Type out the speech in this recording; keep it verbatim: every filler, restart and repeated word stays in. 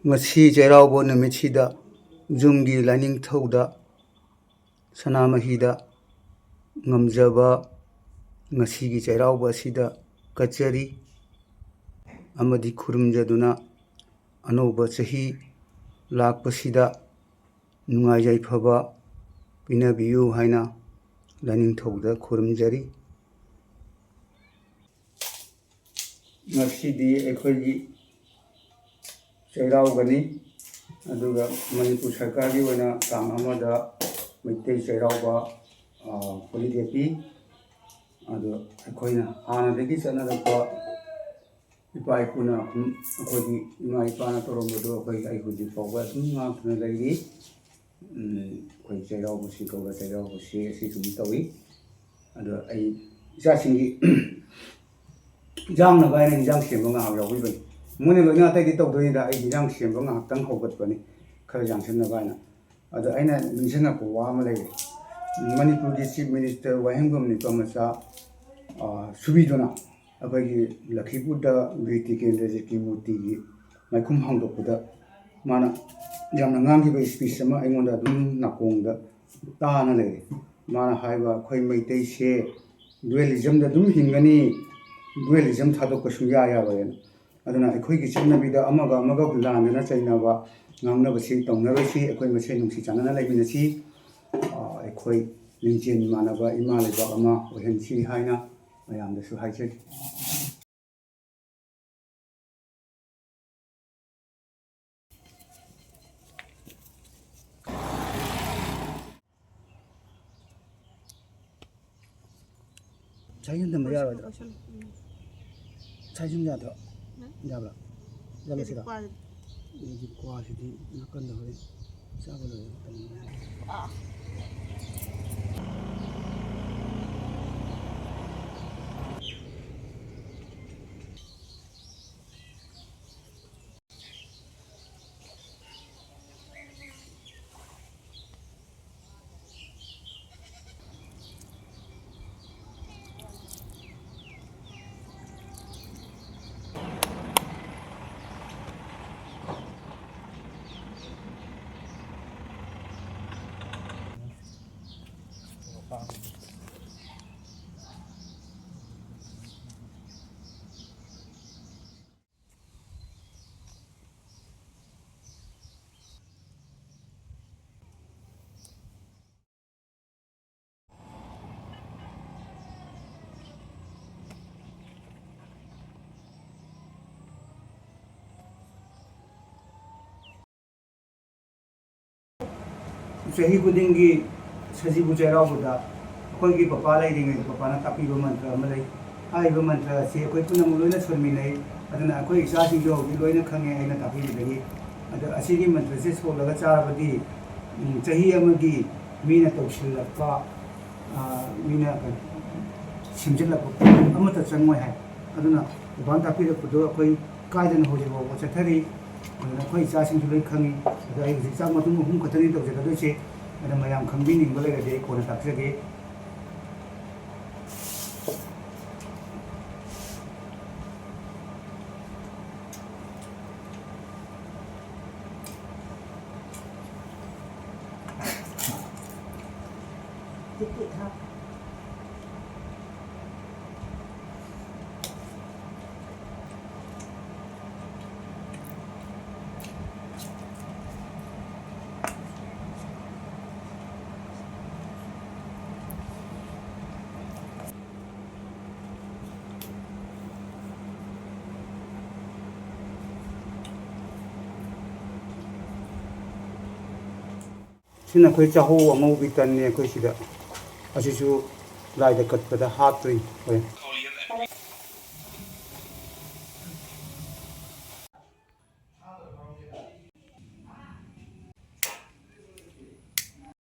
ꯉꯁꯤ ꯆꯩꯔꯥꯎꯕ ꯅꯨꯃꯤꯠꯁꯤꯗ ꯌꯨꯝꯒꯤ ꯂꯥꯏꯅꯤꯡꯊꯧꯗ ꯁꯅꯥꯃꯍꯤꯗ ꯉꯝꯖꯕ ꯉꯁꯤꯒꯤ ꯆꯩꯔꯥꯎꯕ ꯑꯁꯤꯗ ꯀꯠꯆꯔꯤ ꯑꯃꯗꯤ ꯈꯨꯔꯨꯝꯖꯗꯨꯅ ꯑꯅꯧꯕ ꯆꯍꯤ ꯂꯥꯛꯄꯁꯤꯗ ꯅꯨꯡꯉꯥꯏ ꯌꯥꯏꯐꯕ ꯄꯤꯅꯕꯤꯌꯨ ꯍꯥꯏꯅ ꯂꯥꯏꯅꯤꯡꯊꯧꯗ ꯈꯨꯔꯨꯝꯖꯔꯤ꯫ ꯉꯁꯤꯗꯤ ꯑꯩꯈꯣꯏꯒꯤ ꯆꯩꯔꯥꯎꯕꯅꯤ꯫ ꯑꯗꯨꯒ ꯃꯅꯤꯄꯨꯔ ꯁꯔꯀꯥꯔꯒꯤ ꯑꯣꯏꯅ ꯇꯥꯡ ꯑꯃꯗ ꯃꯩꯇꯩ ꯆꯩꯔꯥꯎꯕ, ꯑ, holiday ꯄꯤ꯫ ꯑꯗꯣ ꯑꯩꯈꯣꯏꯅ ꯍꯥꯟꯅꯗꯒꯤ ꯆꯠꯅꯔꯛꯄ ꯏꯄꯥ ꯏꯄꯨꯅ ꯑꯗꯨꯝ ꯑꯩꯈꯣꯏꯒꯤ ꯏꯃꯥ ꯏꯄꯥꯅ ꯇꯧꯔꯝꯕꯗꯣ ꯑꯩꯈꯣꯏ, ꯑꯩ ꯍꯧꯖꯤꯛ ꯐꯥꯎꯕ ꯑꯗꯨꯝ ꯉꯥꯛꯇꯨꯅ ꯂꯩꯔꯤ꯫ ꯎꯝ, ꯑꯩꯈꯣꯏ ꯆꯩꯔꯥꯎꯕꯁꯤ ꯀꯧꯕ ꯆꯩꯔꯥꯎꯕꯁꯤ ꯑꯁꯤ ꯑꯗꯨꯝ ꯇꯧꯏ꯫ ꯑꯗꯣ ꯑꯩ ꯏꯆꯥꯁꯤꯡꯒꯤ ꯏꯟꯖꯥꯡ ꯅꯥꯒꯥꯏꯅ ꯏꯟꯖꯥꯡ ꯁꯦꯝꯕ ꯉꯥꯏꯍꯥꯛ ꯌꯥꯎꯕꯤꯕꯅꯤ꯫ ꯃꯣꯏꯅ ꯂꯣꯏꯅ ꯑꯇꯩꯗꯤ ꯇꯧꯗꯣꯏꯅꯤꯗ, ꯑꯩ ꯏꯟꯖꯥꯡ ꯁꯦꯝꯕ ꯉꯥꯏꯍꯥꯛꯇꯪ ꯍꯧꯒꯠꯄꯅꯤ, ꯈꯔ ꯌꯥꯡꯁꯟꯅꯕ ꯍꯥꯏꯅ꯫ ꯑꯗꯣ ꯑꯩꯅ ꯅꯤꯡꯁꯤꯡꯉꯛꯄ ꯋꯥ ꯑꯃ ꯂꯩꯔꯦ꯫ ꯃꯅꯤꯄꯨꯔꯒꯤ Chief Minister ꯋꯥꯍꯦꯡꯕꯝ ꯅꯤꯄꯥꯃꯆꯥ, ꯑ, ꯁꯨꯕꯤꯗꯨꯅ ꯑꯩꯈꯣꯏꯒꯤ ꯂꯈꯤꯄꯨꯔꯗ ꯕꯤꯔ ꯇꯤꯀꯦꯟꯗ꯭ꯔꯖꯤꯠꯀꯤ ꯃꯨꯔꯇꯤꯒꯤ ꯃꯥꯏꯈꯨꯝ ꯍꯥꯡꯗꯣꯛꯄꯗ ꯃꯥꯅ ꯌꯥꯝꯅ ꯉꯥꯡꯈꯤꯕ speech ꯑꯃ ꯑꯩꯉꯣꯟꯗ ꯑꯗꯨꯝ ꯅꯥꯀꯣꯡꯗ ꯇꯥꯅ ꯂꯩꯔꯦ꯫ ꯃꯥꯅ ꯍꯥꯏꯕ, "ꯑꯩꯈꯣꯏ ꯃꯩꯇꯩꯁꯦ dualismꯗ ꯑꯗꯨꯝ ꯍꯤꯡꯒꯅꯤ, dualism ꯊꯥꯗꯣꯛꯄ ꯁꯨꯡꯌꯥ ꯌꯥꯔꯣꯏꯅ"꯫ ꯑꯗꯨꯅ ꯑꯩꯈꯣꯏꯒꯤ ꯆꯠꯅꯕꯤꯗ ꯑꯃꯒ ꯑꯃꯒ ꯍꯨꯟꯗꯥꯟꯗꯅ ꯆꯩꯅꯕ, ꯉꯥꯡꯅꯕꯁꯤ ꯇꯧꯅꯔꯣꯏꯁꯤ, ꯑꯩꯈꯣꯏ ꯃꯁꯦꯟ ꯅꯨꯡꯁꯤ ꯆꯥꯟꯅꯅ ꯂꯩꯃꯤꯟꯅꯁꯤ꯫ ꯑ, ꯑꯩꯈꯣꯏ ꯂꯤꯡꯖꯦꯜ ꯃꯥꯟꯅꯕ ꯏꯃꯥ ꯂꯩꯕꯥꯛ ꯑꯃ ꯑꯣꯏꯍꯟꯁꯤ ꯍꯥꯏꯅ ꯃꯌꯥꯝꯗꯁꯨ ꯍꯥꯏꯖꯔꯤ꯫ ꯁꯥꯏꯖꯤꯟ ꯊꯝꯕ ꯌꯥꯔꯣꯏꯗ꯭ꯔꯣ? ꯂꯣꯏꯁꯜꯂꯣ, ꯂꯣꯏꯁꯜꯂꯣ꯫ ꯎꯝ꯫ ꯁꯥꯏꯖꯤꯟ ꯌꯥꯗ꯭ꯔꯣ? ꯎꯝ꯫ ꯌꯥꯕ꯭ꯔꯥ? ꯌꯥꯜꯂꯁꯤꯔꯣ? ꯀ꯭ꯋꯥ-, ꯑꯩꯒꯤ ꯀ꯭ꯋꯥꯁꯤꯗꯤ ꯅꯥꯀꯟꯗ ꯍꯣꯔꯦꯟ ꯆꯥꯕ ꯂꯣꯏꯔꯒ ꯇꯧꯅꯤ꯫ ꯑꯥ꯫ ꯆꯍꯤ ꯈꯨꯗꯤꯡꯒꯤ ꯁꯖꯤꯕꯨ ꯆꯩꯔꯥꯎꯕꯗ ꯑꯩꯈꯣꯏꯒꯤ ꯄꯄꯥ ꯂꯩꯔꯤꯉꯩꯗ ꯄꯄꯥꯅ ꯇꯥꯛꯄꯤꯕ ꯃꯟꯇ꯭ꯔ ꯑꯃ ꯂꯩ꯫ ꯍꯥꯏꯔꯤꯕ ꯃꯟꯇ꯭ꯔ ꯑꯁꯤ ꯑꯩꯈꯣꯏ ꯄꯨꯝꯅꯃꯛ ꯂꯣꯏꯅ ꯁꯣꯟꯃꯤꯟꯅꯩ꯫ ꯑꯗꯨꯅ ꯑꯩꯈꯣꯏ ꯏꯆꯥꯁꯤꯡꯁꯨ ꯍꯧꯖꯤꯛ ꯂꯣꯏꯅ ꯈꯪꯉꯦ ꯑꯩꯅ ꯇꯥꯛꯄꯤꯕꯗꯒꯤ꯫ ꯑꯗꯣ ꯑꯁꯤꯒꯤ ꯃꯟꯇ꯭ꯔꯁꯦ ꯁꯣꯜꯂꯒ ꯆꯥꯔꯕꯗꯤ, ꯎꯝ, ꯆꯍꯤ ꯑꯃꯒꯤ ꯃꯤꯅ ꯇꯧꯁꯤꯜꯂꯛꯄ, ꯑ, ꯃꯤꯅ ꯀꯩꯅꯣ, ꯁꯦꯝꯖꯤꯜꯂꯛꯄ ꯄꯣꯠ ꯑꯃꯠꯇ ꯆꯪꯉꯣꯏ ꯍꯥꯏ꯫ ꯑꯗꯨꯅ ꯕꯕꯥꯅ ꯇꯥꯛꯄꯤꯔꯛꯄꯗꯣ ꯑꯩꯈꯣꯏ ꯀꯥꯏꯗꯅ ꯍꯧꯖꯤꯛ ꯐꯥꯎꯕ ꯆꯠꯊꯔꯤ꯫ ꯑꯗꯨꯅ ꯑꯩꯈꯣꯏ ꯏꯆꯥꯁꯤꯡꯁꯨ ꯂꯣꯏ ꯈꯪꯉꯤ꯫ ꯑꯗꯣ ꯑꯩ ꯍꯧꯖꯤꯛ ꯆꯥꯛ ꯃꯇꯨꯝ ꯑꯍꯨꯝ ꯈꯛꯇꯅꯤ ꯇꯧꯖꯒꯗꯣꯏꯁꯦ꯫ ꯑꯗ ꯃꯌꯥꯝ ꯈꯪꯕꯤꯅꯤꯡꯕ ꯂꯩꯔꯗꯤ ꯑꯩ ꯀꯣꯟꯅ ꯇꯥꯛꯆꯒꯦ꯫ ꯁꯤꯅ ꯑꯩꯈꯣꯏ ꯆꯥꯍꯧ ꯑꯉꯧꯕꯤ ꯇꯟꯅꯤ꯫ ꯑꯩꯈꯣꯏ ꯁꯤꯗ ꯑꯁꯤꯁꯨ ꯂꯥꯏꯗ ꯀꯠꯄꯗ ꯍꯥꯞꯇꯣꯏꯅꯤ ꯍꯣꯔꯦꯟ꯫